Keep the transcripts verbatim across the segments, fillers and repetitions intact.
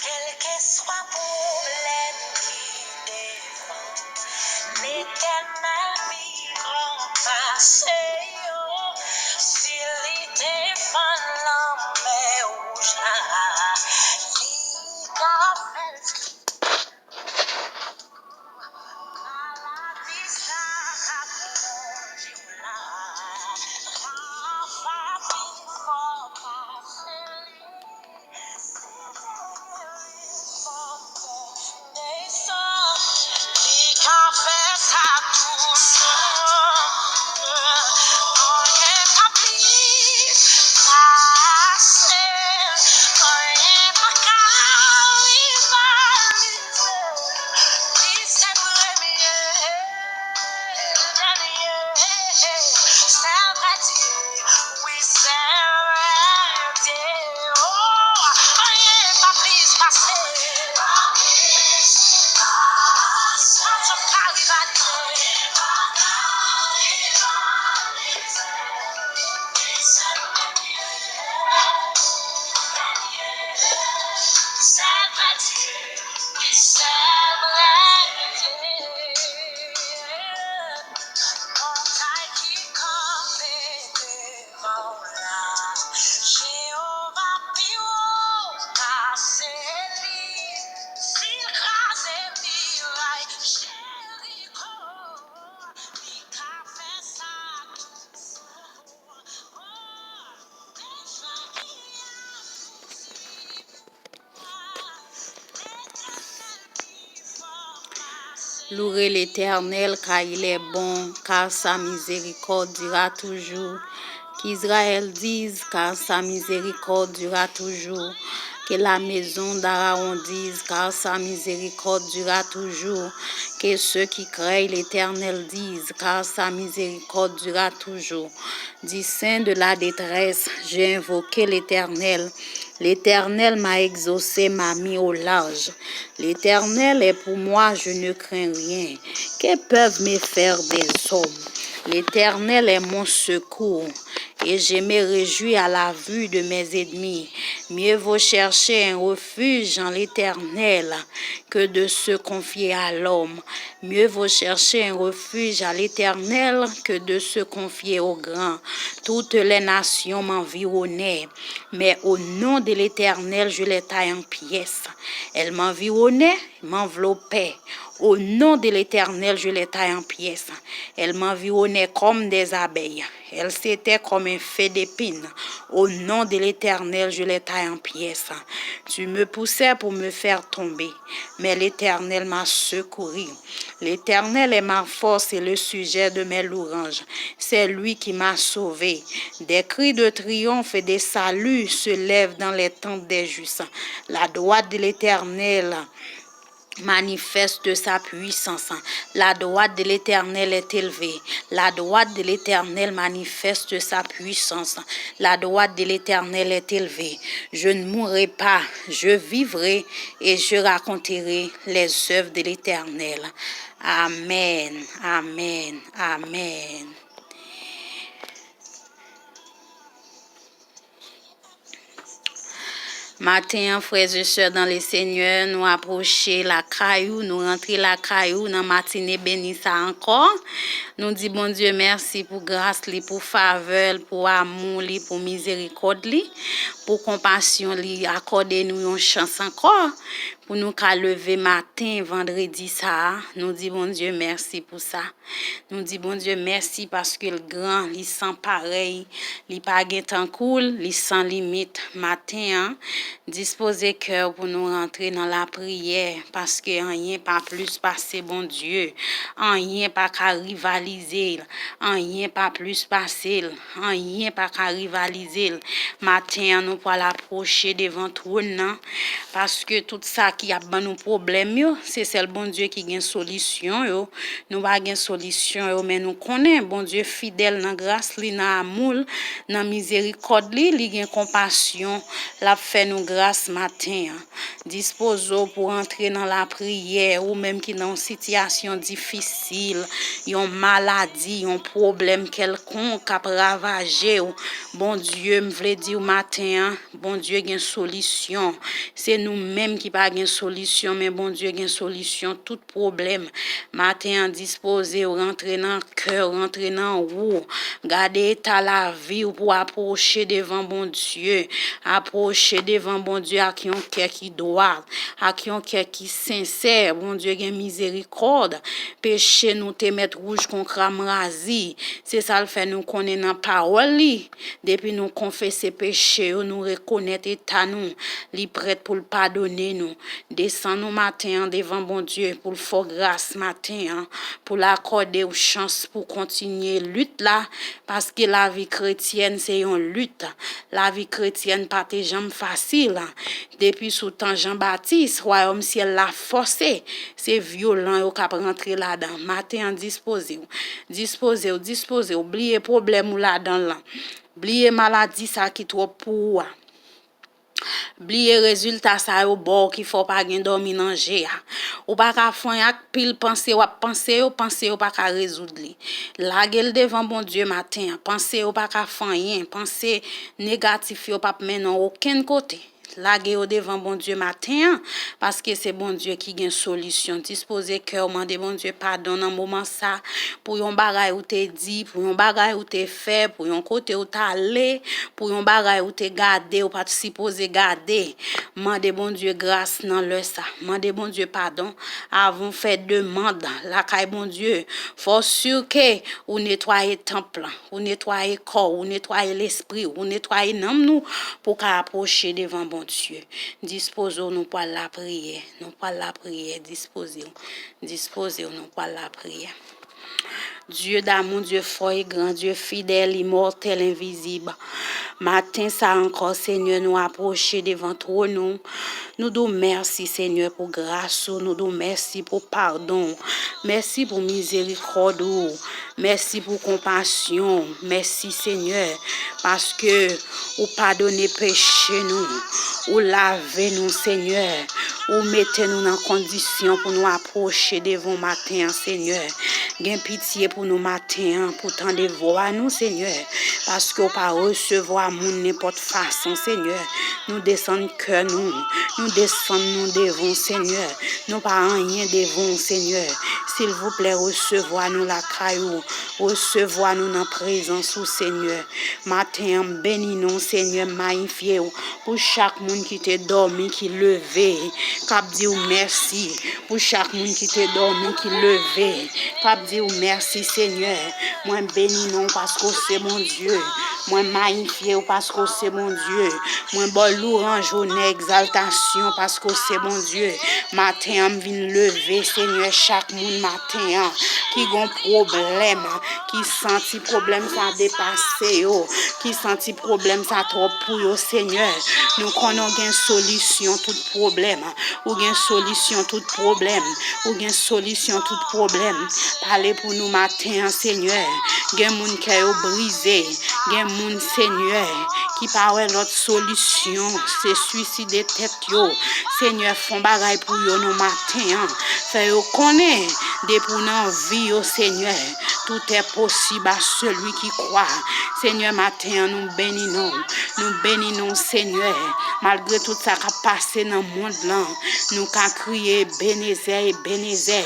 Kèlkeswa pwoblèm ki devan, Letènèl pi gran pase yo. Si li defann lanmè wouj la, li ka fè Louez l'Éternel, car il est bon, car sa miséricorde dure à toujours. Qu'Israël dise, car sa miséricorde dure à toujours. Que la maison d'Aaron dise, car sa miséricorde dure à toujours. Que ceux qui craignent l'Éternel disent, car sa miséricorde dure à toujours. Du sein de la détresse, j'ai invoqué l'Éternel. L'Éternel m'a exaucé, m'a mis au large. L'Éternel est pour moi, je ne crains rien. Que peuvent me faire des hommes? L'Éternel est mon secours, et je me réjouis à la vue de mes ennemis. Mieux vaut chercher un refuge en l'Éternel que de se confier à l'homme. Mieux vaut chercher un refuge à l'Éternel que de se confier aux grands. Toutes les nations m'environnaient, mais au nom de l'Éternel, je les taille en pièces. Elles m'environnaient, m'enveloppaient. Au nom de l'Éternel, je les taille en pièces. Elles m'environnaient comme des abeilles. Elles étaient comme un feu d'épines. Au nom de l'Éternel, je les taille en pièces. Tu me poussais pour me faire tomber, mais l'Éternel m'a secouru. L'Éternel est ma force et le sujet de mes louanges. C'est lui qui m'a sauvé. Des cris de triomphe et de salut se lèvent dans les tentes des justes. La droite de l'Éternel manifeste sa puissance. La droite de l'Éternel est élevée. La droite de l'Éternel manifeste sa puissance. La droite de l'Éternel est élevée. Je ne mourrai pas, je vivrai et je raconterai les œuvres de l'Éternel. Amen, amen, amen. Maten an, frères et sœurs dans le Seigneur, nou apwoche lakay ou, nou rantre lakay ou nan matine beni sa ankò. Nou di Bondye mèsi pou gras li, pou favè l, pou amou li, pou mizerikòd li, pou konpasyon li, akòde nou yon chans ankò pou nou ka leve maten vandredi sa a. Nou di Bondye mèsi pou sa. Nou di Bondye mèsi paske l gran, li san parèy, li pa gen tankou l, li san limit. Maten an, dispoze kè w pou nou rantre nan lapriyè, paske anyen pa plis pase Bondye. Anyen pa ka rivalize l, anyen pa plis pase l, anyen pa ka rivalize l. Maten an, nou pral apwoche devan twòn nan, paske tout sa ki ap ban nou pwoblèm yo, se sèl Bondye ki gen solisyon yo. Nou pa gen solisyon yo, men nou konnen Bondye fidèl nan gras li, nan amou l, nan mizerikòd li, li gen konpasyon, l ap fè nou gras maten an. Dispoze w pou w antre nan lapriyè, ou menm ki nan yon sitiyasyon difisil, yon maladi, yon pwoblèm kèlkonk k ap ravaje w. Bondye, m vle di w maten an, Bondye gen solisyon. Se nou menm ki pa gen solisyon, men Bondye gen solisyon tout pwoblèm. Maten an, dispoze w rantre nan kè w, rantre nan ou. Gade eta lavi w pou w apwoche devan Bondye. Apwoche devan Bondye ak yon kè ki dwat, ak yon kè ki sensè. Bondye gen mizerikòd. Peche nou te mèt wouj kon kramwazi. Se sa l fè nou konnen nan pawòl li. Depi nou konfese peche yo, nou rekonèt eta nou, li prèt pou l padone nou. Desann ou maten an devan Bondye pou l fè w gras maten an, pou l akòde w chans pou w kontinye lit la, paske lavi kretyèn se yon lit. Lavi kretyèn pa te janm fasil. Depi sou tan Jan Batis, wayòm syèl la fòse, se vyolan yo k ap rantre ladan. Maten an, dispoze w. Dispoze w, dispoze w. Bliye pwoblèm ou ladan l lan. Bliye maladi sa ki twòp pou ou a. Bliye rezilta sa yo ba w ki fè w pa gen dòmi nan je a. Ou pa ka fè anyen ak pil panse w ap panse yo, panse yo pa ka rezoud li. Lage l devan Bondye maten an. Panse yo pa ka fè anyen. Panse negatif yo p ap mennen w okenn kote. Lage yo devan Bondye maten an, paske se Bondye ki gen solisyon. Dispoze kè w, mande Bondye padon nan moman sa, pou yon bagay ou te di, pou yon bagay ou te fè, pou yon kote ou t ale, pou yon bagay ou te gade, ou pa t sipoze gade. Mande Bondye gras nan lè sa. Mande Bondye padon avan w fè demann lakay Bondye. Fè w si ke ou netwaye tanp lan. Ou netwaye kò w, ou netwaye lespri w, ou netwaye nanm nou pou w ka apwoche devan Bondye. Dispoze w, nou pral lapriyè, nou pral lapriyè, dispoze w, dispoze w, nou pral lapriyè. Dye damou, Dye fò e gran, Dye fidèl, imòtèl, envizib. Maten sa ankò, Senyè, nou apwoche devan twòn ou. Nou di w mèsi, Senyè, pou gras ou. Nou di w mèsi pou padon w. Mèsi pou mizerikòd ou. Mèsi pou konpasyon w. Mèsi, Senyè, paske ou padone peche nou. Ou lave nou, Senyè. Ou mete nou nan kondisyon pou nou apwoche devan w maten an, Senyè. Gen pitye pou nou maten an, pou tande vwa nou, Senyè. Paske w pa resevwa moun nenpòt fason, Senyè. Nou desann kè nou, nou desann nou devan w, Senyè. Nou pa anyen devan w, Senyè. Silvouplè, resevwa nou lakay ou. Resevwa nou nan prezans ou, Senyè. Maten an, m beni non w, Senyè, m mayifye w pou chak moun ki te dòmi, ki leve, k ap di w mèsi. Pou chak moun ki te dòmi, ki leve, k ap di w mèsi, Senyè. Mwen beni non w paske w se Bondye. Mwen mayifye w paske w se Bondye. Mwen ba w lwanj, onè, egzaltasyon paske w se Bondye. Maten an, m vin leve, Senyè, chak moun maten an ki gon pwoblèm, ki santi pwoblèm sa depase yo, ki santi pwoblèm sa twòp pou yo, Senyè. Nou konnen w gen solisyon tout pwoblèm. Ou gen solisyon tout pwoblèm. Ou gen solisyon tout pwoblèm. Pale pou nou maten an, Senyè. Gen moun kè yo brize. Gen moun, Senyè, ki pa wè lòt solisyon, se swiside tèt yo. Senyè, fè yon bagay pou yo non maten an. Fè yo konnen, depi w nan vi yo, Senyè, tout est possible à celui qui croit. Senyè, maten an, nou beni non w. Nou beni non w, Senyè. Malgre tout sa k ap pase nan mond lan, nou ka kriye, Ebenezè, Ebenezè.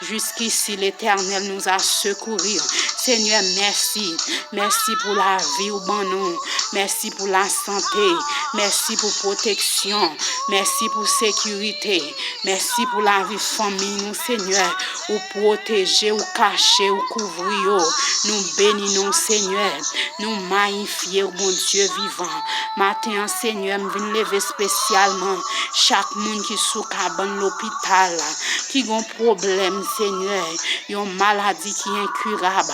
Jusqu'ici, l'Éternel nous a secourus. Senyè, mèsi. Mèsi pou lavi w ban nou. Mèsi pou lasante. Mèsi pou pwoteksyon. Mèsi pou sekirite. Mèsi pou lavi fanmi nou, Senyè. Ou pwoteje, ou kache, ou kouvri yo. Nou beni non w, Senyè. Nou mayifye w, Bondye vivan. Maten an, Senyè, m vin leve espesyalman chak moun ki sou kabann lopital, ki gon pwoblèm, Senyè, yon maladi ki enkirab.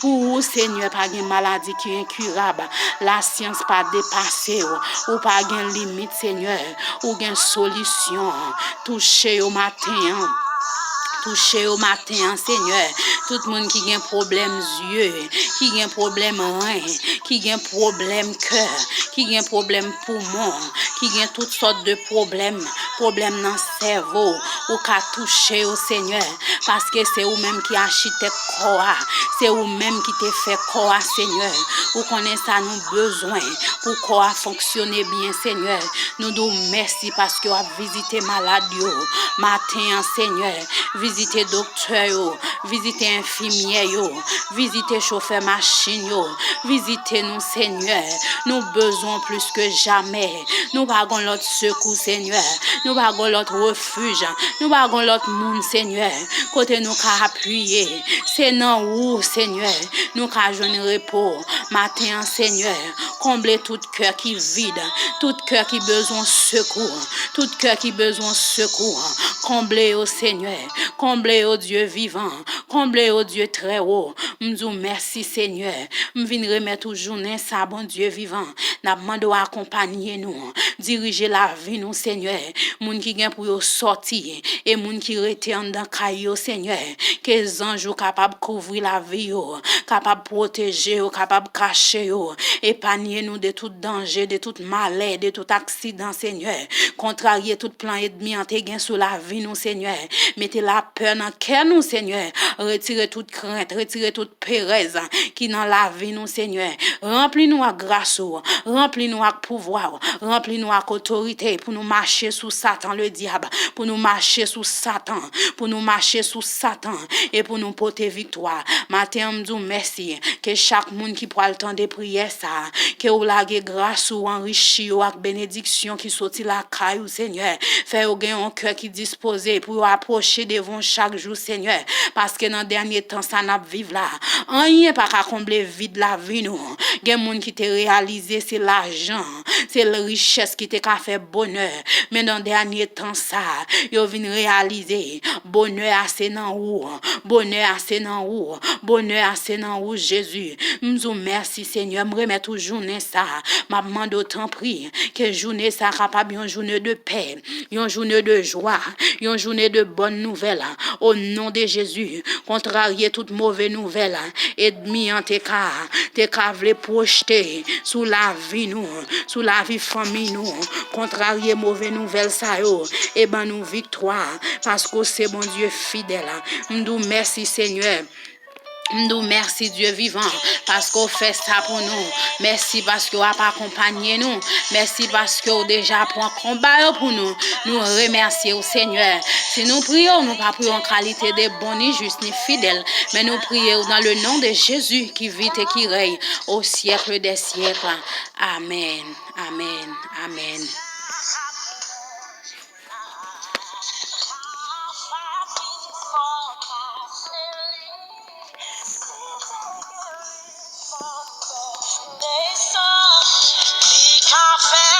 Pou ou, Senyè, pa gen maladi ki enkirab. La Pasyans pa depase w. Ou pa gen limit, Senyè. Ou gen solisyon. Touche yo maten an. Touche yo maten an, Senyè. Tout moun ki gen pwoblèm zye, ki gen pwoblèm ren, ki gen pwoblèm kè, ki gen pwoblèm poumon, ki gen tout sòt de pwoblèm, pwoblèm nan sèvo, ou ka touche yo, Senyè, paske se ou menm ki achitèk kò a, se ou menm ki te fè kò a, Senyè. Ou konnen sa nou bezwen pou kò a fonksyone byen, Senyè. Nou di w mèsi paske w ap vizite malad yo maten an, Senyè. Vizite doktè yo, vizite enfimyè yo, vizite chofè machin yo, vizite nou, Senyè. Nou bezwen w plis ke jamè. Nou pa gon lòt sekou, Senyè. Nou pa gon lòt refij. Nou pa gon lòt moun, Senyè, kote nou ka apiye. Se nan ou, Senyè, nou ka jwenn repo. Maten an, Senyè, konble tout kè ki vid, tout kè ki bezwen sekou, tout kè ki bezwen sekou. Konble yo, Senyè. Konble yo, Dye vivan. Konble yo, Dye trè wo. M di w mèsi, Senyè. M vin remèt ou jounen sa, Bondye vivan. N ap mande w akonpanye nou, dirije lavi nou, Senyè. Moun ki gen pou yo sòti, e moun ki rete anndan kay yo, Senyè. Ke zanj ou kapab kouvri lavi yo, kapab pwoteje yo, kapab kache yo, epanye nou de tout danje, de tout malè, de tout aksidan, Senyè. Kontrarye tout plan ènmi an te gen sou lavi nou, Senyè. Mete lapè nan kè nou, Senyè. Retire tout krent, retire tout perèz ki nan lavi nou, Senyè. Ranpli nou ak gras ou, ranpli nou ak pouvwa ou, ranpli nou ak otorite pou nou mache sou Satan Ledyab, pou nou mache sou Satan, pou nou mache sou Satan e pou nou pote viktwa. Maten an, m di w mèsi ke chak moun ki pral tande priyè sa, ke w lage gras ou anrichi yo ak benediksyon ki soti lakay ou, Senyè. Fè yo gen yon kè ki dispoze pou yo apwoche devan w chak jou, Senyè. Paske nan dènye tan sa n ap viv la, anyen pa ka konble vid lavi nou. Gen moun ki te reyalize se lajan, se l-, richès ki te ka fè bonè. Men nan dènye tan sa, yo vin reyalize bonè a se nan ou. Bonè a se nan ou. Bonè a se nan ou, Jezi. M di w mèsi, Senyè. M remèt ou jounen sa. M ap mande w, tanpri, ke jounen sa kapab yon jounen de pè, yon jounen de jwa, yon jounen de bòn nouvèl. O non de Jezi, kontrarye tout move nouvèl ènmi an te ka, te ka vle pwojte sou lavi nou, sou lavi fanmi nou. Kontrarye move nouvèl sa yo e ban nou viktwa, paske w se Bondye fidèl. M di w mèsi, Senyè. M di w mèsi, Dye vivan, paske w fè sa pou nou. Mèsi paske w ap akonpanye nou. Mèsi paske w deja pran konba yo pou nou. Nou remèsye w, Senyè. Si nou priye w, nou pa priye w an kalite de bon, ni jis, ni fidèl, men nou priye w dans le nom de Jésus qui vit et qui règne au siècle des siècles. Amèn, amèn, amèn. Li ka fè